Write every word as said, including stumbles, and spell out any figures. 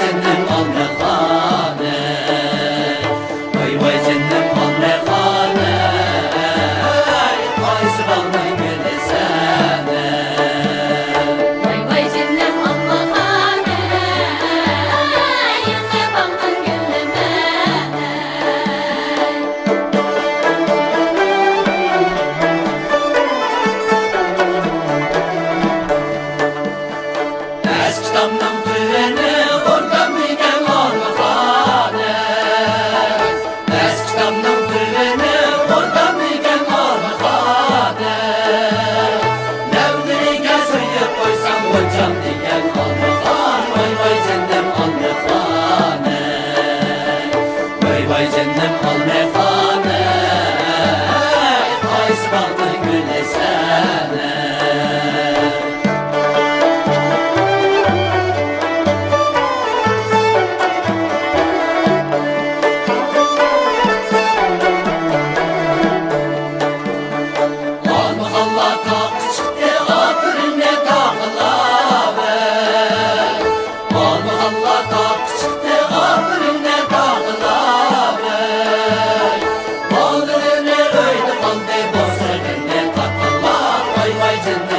جېنىم ئالمىخانىم، ۋاي ۋاي جېنىم ئالمىخانىم، قايسى باغنىڭ گۈلى سەن؟ ۋاي ۋاي جېنىم ئالمىخانىم، يېڭى باغنىڭ گۈلى مەن. ئەسكى تامنىڭ تۆۋىنى ئوردام دېگەن ئالمىخانىم. ئەسكى تامنىڭ تۆۋىنى ئوردام دېگەن ئالمىخانىم. لەۋلىرىگە سۆيۈپ قويسام غۇنچام دېگەن ئالمىخان. ۋاي ۋاي جېنىم ئالمىخانىم. ۋاي ۋاي جېنىم ئالمىخانىم، قايسى باغنىڭ گۈلى سەن؟ ئالمىخانلار تاغقا چىقتى، ئاپىرىننى تاغىلاۋەر. ئالمىخانلار تاغقا چىقتى، ئاپىرىننى تاغىلاۋەر. بالىلىرى ئۆيدە قالدى، بوسۇغىنى تاقىلاپ. ۋاي ۋاي جېنىم